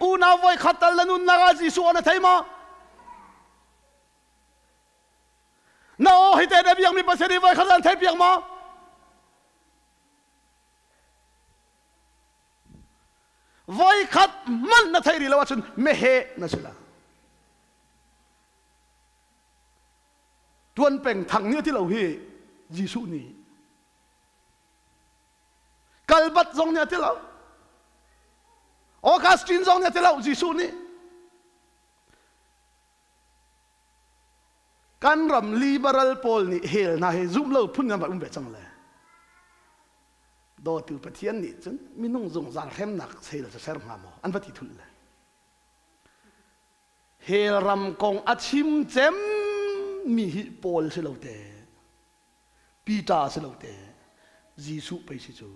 Unau voi khat tal na nunnak ah Jesuh aw na thei maw? Na aw hi te na biakmi Pathian hi voi khat an thei piak maw? Voi khat hmanh na theih rih lo ahcun meheh na si la. Tuan peng thang nih a ti lo hi Jesuh nih. Kalbat zong nih a ti lo. Augustine zong nih a ti lo Jesuh nih. Kan ram liberal pawl nih hell hna hi zumh lo phun kan rak um ve cang le. Dawtu Pathian nih cun minung zungzal hremnak sel cu ser hnga maw an va ti thulh le. Hell ram kong a chim cem mi hi Paul si lo te. Peter si lo te. Jesuh pei si cu.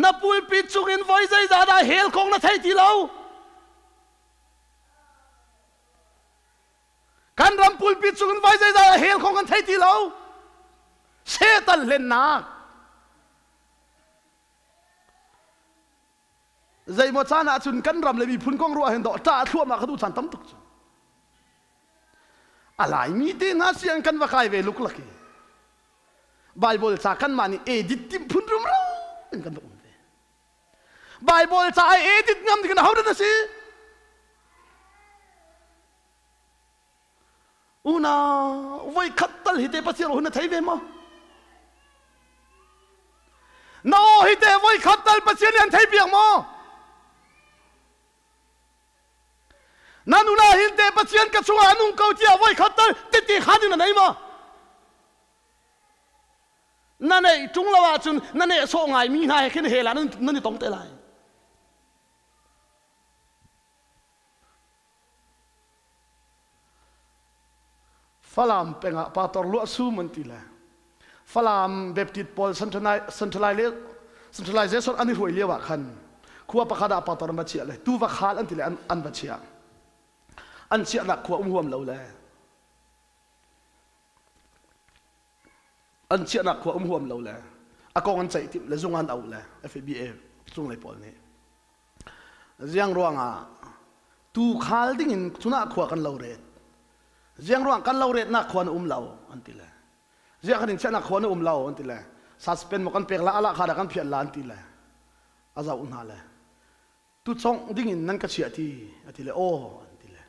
Na pulpit cungin voi zeizah dah hell kong na thei ti lo? Kan ram pulpit cungin voi zeizah dah hell kong kan thei ti lo? Satan hlennak. Zeimaw caan ah cun kan ram le miphun kong ruah hin dawh ṭah thluahmah ka duh caan tam tuk cu. A Laimi te hna sian kan va kai ve luklak i Bible ca kanmah nih edit tim phun rumro in kan va um ve. Bible ca ai edit ngam ding in ahodah na si? Unau, voi khat tal hi te Pathian hun na thei ve maw? Na aw hi te voi khat tal Pathian nih an thei piak maw? Na nuna hin te Pathian ka chungah a nung ko tiah voi khat tal tete khan in na nei maw? Na neih ṭung lo ahcun na nehsawh ngaimi hna he khin hell ah nan i tong te lai. Falam pengah pastor luah sum an ti le Falam Baptist pawl centralization an i hruai lio ah khan khua pakhat ah pastor an va chiah le tuva khal an ti le an va chiah. An chiahnak khua um huam lo le an chiahnak khua um huam lo le a kong an ceih timh le zung an auh le FABA cunglei pawl nih Ziang ruangah tuukhal dingin cunah khua kan lo ret. Ziang ruang kan lo retnak khua na um lo an ti le. Ziang kan in chiahnak khua na um lo an ti le. Suspend maw kan pek la ala kha dah kan phiat la an ti le. A zoh hna le. Tu congh dingin nan ka chiah ti a ti le aw an ti le.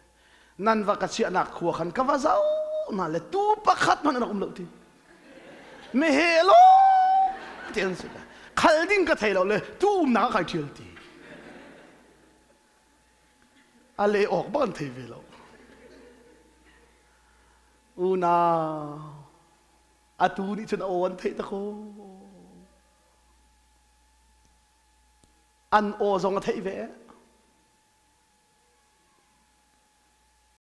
Nan va ka chiahnak khua khan ka va zoh hna le tu pakhat hmanh an rak um lo ti. Meheh lo ti an si le khal ding ka thei lo le tu umnak kai ṭhial ti. A le awk bak an thei ve lo. Unau, atu nih cun a aw an theih tak aw. An aw zong a theih ve.